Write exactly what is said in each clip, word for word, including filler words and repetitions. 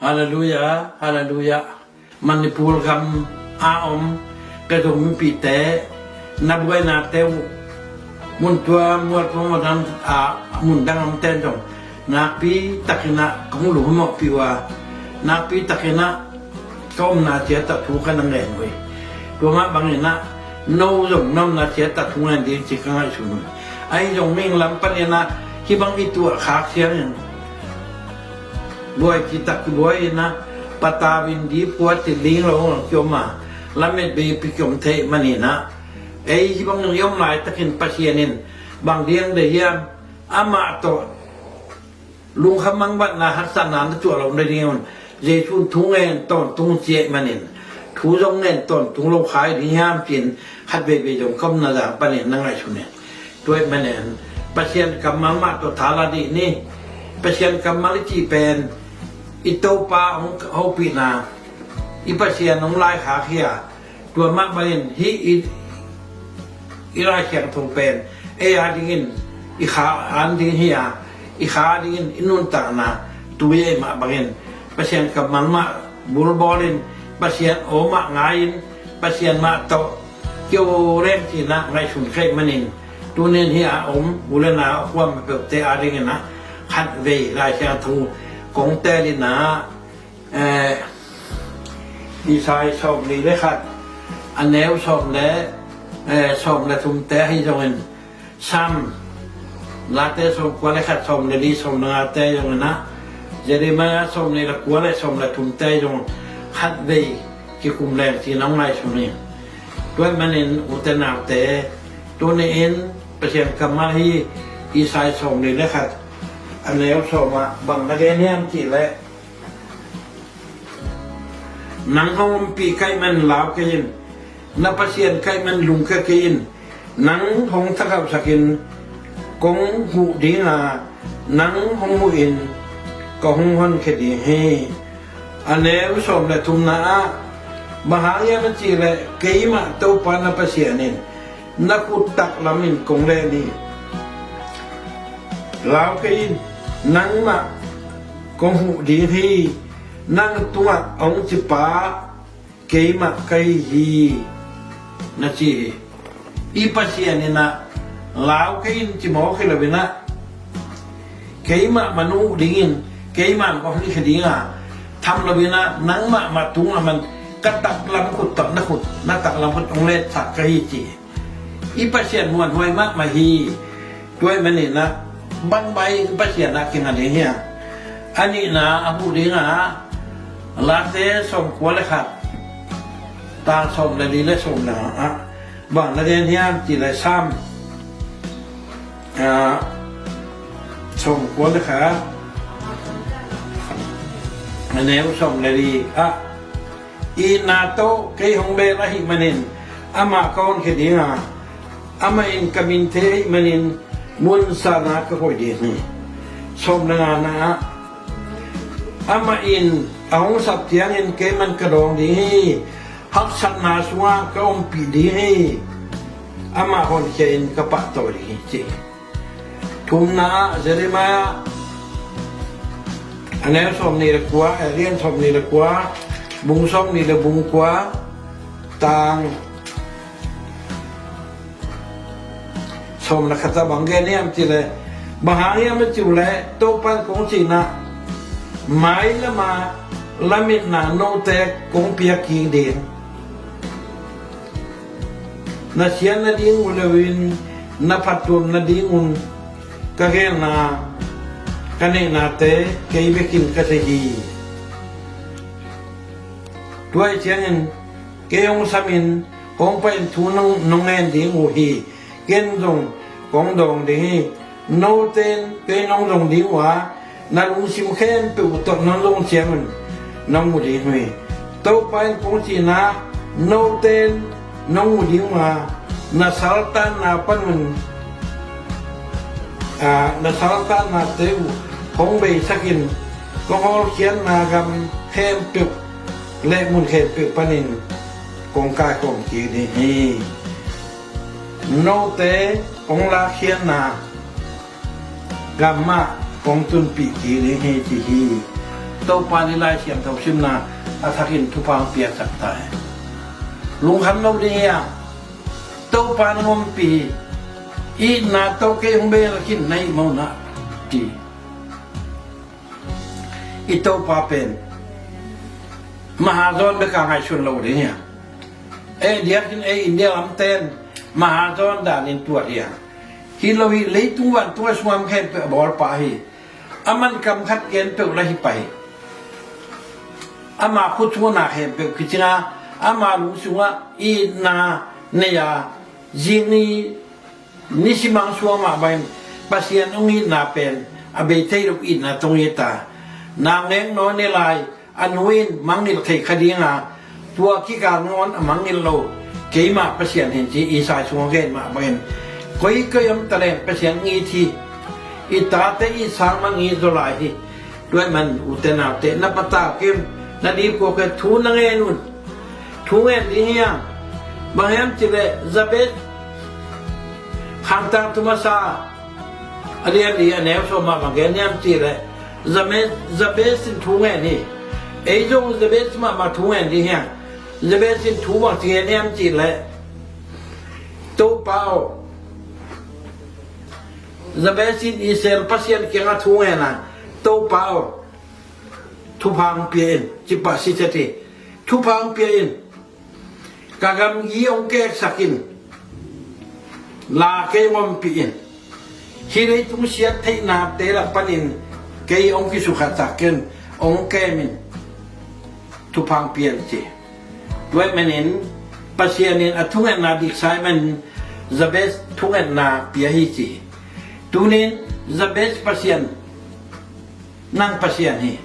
Halleluiah, halleluiah. Manipur gam a om ka Zomipihte, na buainate uh mun tua mual tua mual dang a mun dang omte zong nakpi takin ah kong lungmawhpih uh a, nakpi takin ah ka omna ciat ah thu ka na ngen uh hi. Tua mah bangin ah no zong na omna ciat ah thu ngen ding ci ka ngaihsun uh hi. Ahi zong mihing lam panin ah hih bang i tuah khak ciangin buai citak buai in ah patau in dipkua ci ding lo hong kiom a, lamet bei pi kiom thei manin ah ei hih bangin i om laitakin Pasian in bang ding deih hiam, amah tawh lungkham mangbatna haksatna na tuah lo na ding un Jesu in thu ngen tawntung ci ahih manin thu zong ngen tawntung lo khai ding hiam ci-in khat veivei zong ka omna zang panin na ngaihsun in. Tua ahih manin Pasian kammal mah tawh tha la dih ni. Pasian kammal i cih pen i Topa hong hopihna, i Pasian hong laikhak hi a, tua mah bangin hih i, i Lai Siangtho pen ei a dingin i kha an ding hi a, i kha a dingin i nuntakna tui ei mah bangin Pasian kammal mah bulbawlin, Pasian aw mah ngai-in, Pasian mah tawh kio reng cihna ngaihsun kei manin tunin hih a om u le nau a kuamah peuhte a dingin ah khat vei Lai Siangtho kong teelin ah, eh, Isai sawmli le khat a neu sawm le, eh, sawm le thumte ahi zongin Sam Late sawmkua le khat, sawm le li, sawm le ngate zongin ah Jeremiah sawmli le kua le sawm le thumte zong khat vei kikum leng cihna hong ngaihsun in. Tua ahih manin ute naute, tuni-in Pasian kammal hi Isai sawmli le khat a neu sawm ah bang na gen hiam cih leh, nang hong ompih ka hih manin lau kei in, na Pasian ka hih manin lungkia kei in, nang hong thakhauhsakin kong huh ding a, nang hong huhin ka hong honkhia ding hi. A neu sawm le thumna ah bang hang hiam a cih leh keimah Topa na Pasian in na khut taklam in kong len hi. Lau kei in, nangmah kong huh ding hi. Nang tungah hong cipa keimah ka hi hi, na ci hi. I Pasian in ah lau kei in ci mawk hi lo in ah keimah man uh dingin keimah kong honkhia ding a, tham lo in ah nangmah mah tungah man ka taklam khut tawh na khut, na taklam khut hong letsak ka hi ci hi. I Pasian muanhuai mahmah hi. Tua ahih manin ah bang bang i Pasian ah kinga ding hiam? A nihna a huh ding ah Late sawmkua le khat, tang sawm le li le sawm le nga ah bang na gen hiam cih leh Sam, ah, sawmkua le khat a neu sawm le li ah, itna tawh kei hong bel ahih manin amah ka honkhia ding a, amah in ka min thei ahih manin munsatna ka koih ding hi. Sawm le ngana ah, amah in a hong sap ciangin keiman ka dawng ding hi. Haksatna sungah ka ompih ding hi. Amah honkhia in ka pahtawi ding hi ci hi. Thumna ah Jeremiah a neu sawmnih le kua, eh, lian sawmnih le kua, bung sawmnih le bung kua, tang sawm le khat ah bang gen hiam cih leh, bang hang hiam a cih uh leh Topa in kong cihna, mailam ah lametna note kong piak kik ding. Na siat nading uh lo-in na phattuam nadingun ka gelna, ka neihnate kei bekin ka thei hi. Tua ahih ciangin kei hong samin hong pai-in thu nong, nong ngen ding uh hi. Ken zong kong dawng ding hi. Note in kei nong zong ding uh a, na lungsim khempeuh tawh nong zong ciangun nong mu ding uh hi. Topa in kong cihna, note in nong mu ding uh a, na saltanna panun, a, na saltannate uh hong beisakin, kong hawlkhiatna gam khempeuh le mun khempeuh panin kong kaikhawm kik ding hi. Note hong lakkhiatna gam ah kong tunpih kik ding hi ci hi. Topa ni Lai Siangtho simna a thakin thupha hong piaksak ta hi. Lungkham lo ding hi a, Topa na ompih hi. Itna to kei hong bel khin na hih mawk na ci. I Topa pen mahazawn bek a ngaihsun lo ding hi a. Ei diakin ei India lamten mahazawn danin tuat hi a. Hi lo hi, leitung vantung a sungam khempeuh a bawlpa hi. Aman kam khat gen peuh la hi pah hi. Ama khut sungah na khempeuh kicing a, ama lung sungah itna nei a, zing ni nisim a suang mah bangin Pasian hong itna pen a bei thei lo itna tawh hong it a. Naungek nawn ni lai, a nu in mangngilh thei kha ding a, tua kikal nangawn a mangngilh lo, keimah Pasian hi ci Isai sung a gen mah bangin, koikoi om ta leng Pasian hong it hi. I tate it sang mah hong it zaw lai hi. Tua ahih manin ute naute, na patau kei un, na dipkuak kei un, thu na ngen un. Thu ngen ding hi hang. Bang hiam cih leh Jabez, Khantang thu masa a lian li a neu sawm ah bang gen hiam cih leh Jabez, Jabez in thu ngen hi. Ei zong Jabez mahmah thu ngen ding hi hang. Jabez in thu bang ci ngen hiam cih leh, Topa aw, Jabez in Israel Pasian kiangah thu ngen a, Topa aw, thupha hong pia in, ci pah sitset hi. Thupha hong pia in. Ka gamgi hong keksak in. La kei hong ompih in. Hih leitung siat theihnate lak panin kei hong kisukhatsak kei un, hong kem in. Thupha hong pia in ci. Tua ahih manin Pasian in a thungetna diksa ahih manin Jabez thungetna pia hi ci hi. Tuni in Jabez Pasian nang Pasian hi.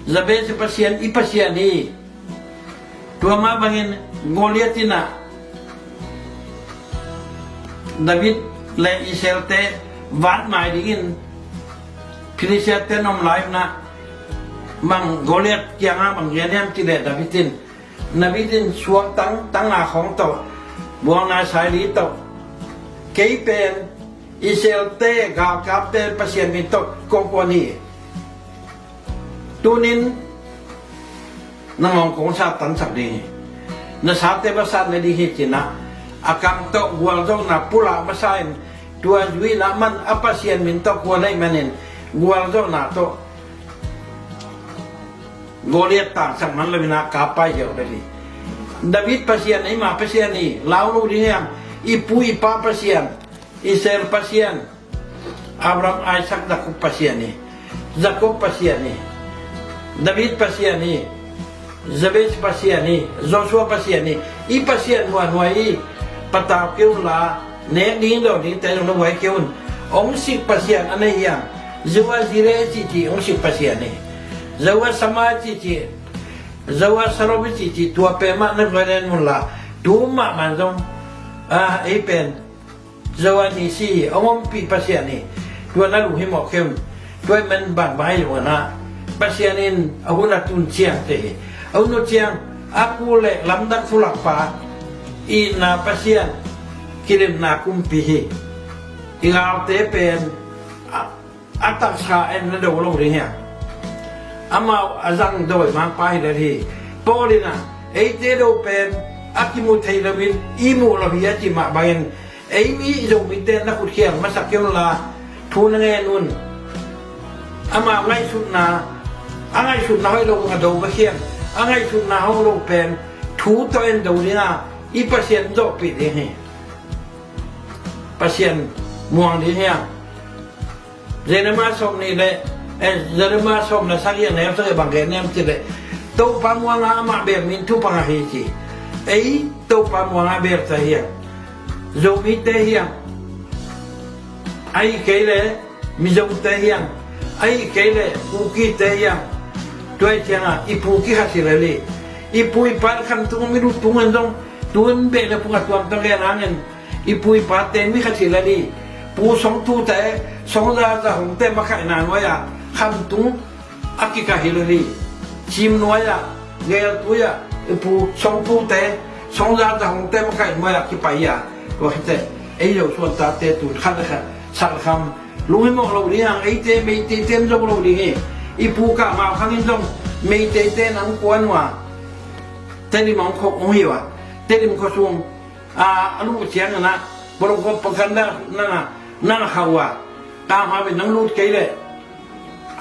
Jabez Pasian i Pasian hi. Tua mah bangin Goliath in ah David le Israelte vat mai dingin Philistia-te na om lai un ah, bang Goliath kiangah bang gen hiam cih leh David in, David in suang tang, tang a khawng tawh, buang nai sai li tawh, kei pen Israelte galkapte Pasian min tawh kong kuan hi. Tuni in nang hong kong sa tansak ding hi. Na sate va sat na ding hi ci-in ah, a kang tawh gualzawhna pulak masa in, tua zui in ah aman a Pasian min tawh kuan ahih manin gualzawhna tawh Goliath tangsak man lo in ah kap pai ziau bel hi. David Pasian, eima Pasian hi, lau lo ding hi hang, i pu i pa Pasian, Israel Pasian, Abraham, Isaac, Jacob Pasian hi. Jacob Pasian hi. David Pasian hi. Jabez Pasian hi. Joshua Pasian hi. I Pasian huaihuai hi. Patau kei un la, nek ding dawn dingte zong na huai kei un. Hong sik Pasian a nei hi hang. Jehovah Jireh i cihcih hong sik Pasian hi. Jehovah Shammah i cihcih, Jehovah Shalom i cihcih, tua pen mah na huai den un la, tu mahmah zong, a, ei pen Jehovah Nissi hi, hong ompih Pasian hi. Tua na lunghimawh kei un. Tua ahih manin bangbang ahi zongin ah, Pasian in a hun a tun ciangte hi. A hun a tun ciang, a kul leh lamdang thulakpa, itna Pasian, kilemna kumpi hi. I galte pen a, a taksa en na do lo ding hi a, amau a zang dawi mangpa hi lel hi. Paul in ah, eite do pen a kimu thei loin i muh lo hi a cih mah bangin, ei mi Zomite na khutkhial masak kei un la, thu na ngen un. Amau ngaihsutna, a ngaihsutna hoih lo a do bek hi hang, a ngaihsutna hoih lo pen thu tawh en do ding a, i Pasian zawhpih ding hi. Pasian muang ding hi hang. Jeremiah sawm nih le, eh, Jeremiah sawm le sagih a neu sagih bang gen hiam cih leh, Topa muanga amah bek min thupha ngah hi ci. Ei Topa muanga bek ta hi hang. Zomite hi hang. Ahih kei leh Mizote hi hang. Ahih kei leh Kukite hi hang. Tua ahih ciangin i pu kikhat hi lel hi. I pu i pa khamtung mi lutung en zong, tu-in beh le phung a tuam tawh gen hangin, i pu i pate mi khat hi lel hi. Pu Song Tute, Song Za Za Hongte makhaihna nuai-ah khamtung a kikah hi lel hi. Cim nuai-ah, geltui-ah, i Pu Song Tute, Song Za Za Hongte makhaih nuai-ah kipai hi a. Tua khit teh ei Zo suan tate tun khat le khat sak le kham lunghimawh lo ding hang, eite Meiteite in zong lo ding hi. I pu Kah Mau khang in zong Meiteite in hong kuan uh a, Tedim hong khok hong hi uh a, Tedim khuasung a, a luh ciangin ah, polong khuak pakhan dah nana, nana khauh uh a, Kah Mau in nang lut kei leh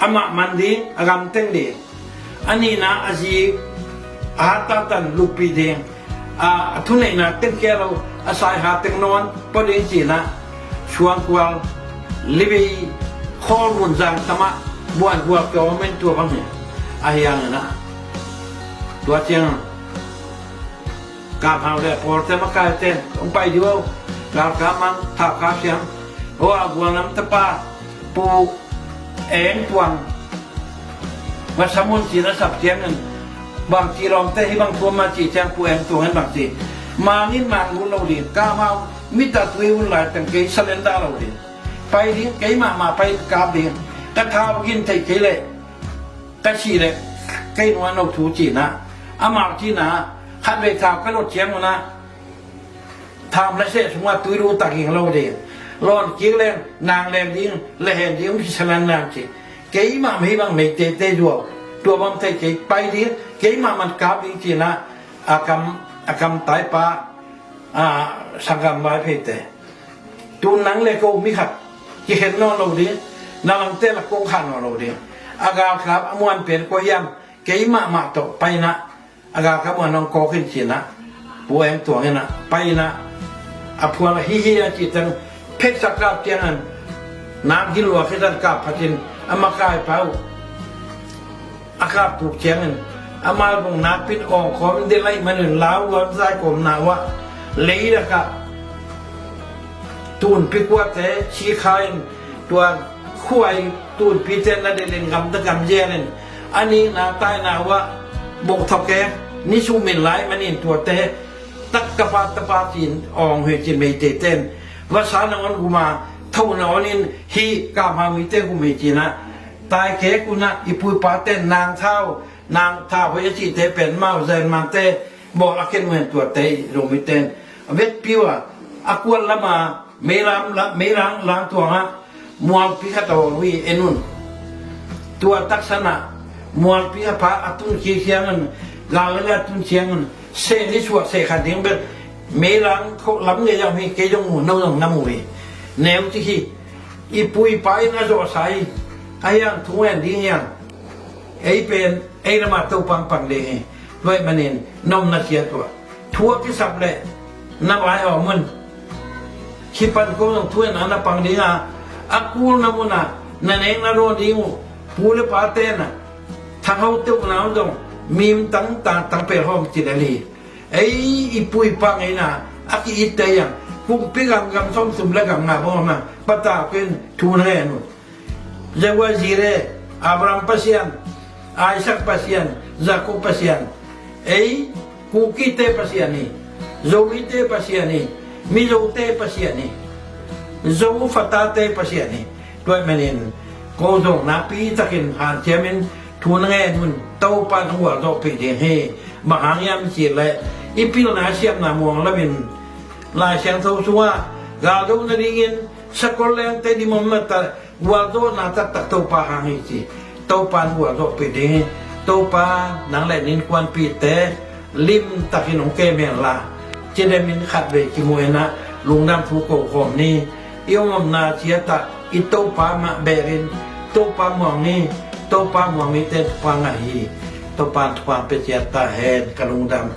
amah man ding, a gam teng ding. A nihna a zi a hattatan luppi ding. A, a thuneihna teng kia lo, a saiha teng nawn pua ding ci-in ah, Suangkual, Libei, Khawl, Runzang tamah buan gual kawm in tua bang hi. Ahi hangin ah, tua ciang Kah Mau le pawlte makaite in hong pai dih uh, galkap mang, thaukap siam. Aw, a gualnam tapa Pu Eng Tuang, va sam un ci-in a sap ciangin, bangci lawmte hi bang thu om a cih ciang Pu Eng Tuang in bangci, mang in mang lut lo ding, Kah Mau mit a tui hun lai teng kei surrender lo ding. Pai ding, kei mahmah pai kap ding. Ka thau gin theih kei leh, ka sih leh, kei nuan lo thu ci-in ah, amau ci-in ah, khatvei thau ka lot ciangun ah, thau la seh sungah tui lut tak ging lo ding. Lawn kik leng, nang leng ding, le hen ding, hong kisalan nang ci. Keimah mah hi bang Meiteite zuau, tua bang thei kei, pai ding, keimah man kap ding ci-in ah, a kam, a kam taipa, a, sanggam Vaipheite. Tun nang le ko mi khat kikhen nawn lo ding, na langte la kong khan nawn lo ding. A galkap a muan pen kua hiam, keimah mah tawh pai in ah, a galkap muan hong kawk in ci-in ah, Pu Eng Tuang in ah, pai in ah, a phual a hi hi a cih teng pheksak kap ciangin, nak gin lua khit in kap phatin, a makaipa uh a kap tuk ciangin, amau zong nakpi in awng khawm in ding ahih manin lau luan zai kawmna uh ah, lei lakah tunpi kuate sikha in, tua khuai tunpite na delh in gamta gamzel in, a nikna taina uh ah, bok thawk e, ni sum in lai manin tuate tak ka pa tapa ci-in awng hi ci-in Meiteite in, vasa nangawn gum a, tho nangawn in, hih Kah Mau mite gum hi ci-in ah, tai kek un ah, i pu i pate in nang thau, nang thau hoih a cihte pen mau zen mante bawl a khen uh hen tuate, Zomite in a vekpi uh a, a kuan lam a, Meilam la, Meilang langtuang ah mualpi khat a om uh hi, en un. Tua taksan ah mualpi a pha a tun kik ciangin, gal le a tun ciangin, seh ni suak seh khat ding bel, Meilang khawh lam ngei ah om hi, kei zong mu, no zong na mu hi. Neu cik hi. I pu i pa in a zawhsa hi. Ahi hang thu ngen ding hi hang. Ei pen, ei lam ah Topa hong pang ding hi. Tua ahih manin, na omna ciat uh ah, thu a kisap leh, na vai a om un. Hih pan ko zong thu ngen a na pang ding a, a kulna mun ah na nek na dawn ding uh, pu le pate in ah, thangho te uh na uh zong, mim tang tang tang pel hawm ci lel hi. Ei i pu i pa ngeina a ki-itte hi hang, kumpi gam, gam sawmthum le gam nga bang om a, patau ken thu na ngen uh. Jehovah Jireh, Abraham Pasian, Isaac Pasian, Jacob Pasian. Ei, Kukite Pasian hi, Zomite Pasian hi, Mizote Pasian hi, Zo Fatate Pasian hi. Tua ahih manin, ko zong nakpi takin hanciam in thu na ngen un, Topa in hong gualzawhpih ding hi. Bang hang hiam cih leh, i pilna siamna muang lam in, Lai Siangtho sungah, galdo nadingin, sakol lengte dim om mah ta, gualzawhna taktak Topa hang hi ci. Topa in gualzawhpih ding hi. Topa nang le na innkuanpihte limtakin hong kem hen la, cidem in khatvei kimu hen ah, lungdam thu ko khawm ni. I om omna ciat ah i Topa mah beek in, Topa muang ni. Topa muang mite in thupha ngah hi. Topa in thupha pia ciat ta hen, ka lungdam.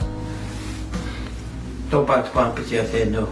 Topa in thupha pia ciat hen uh.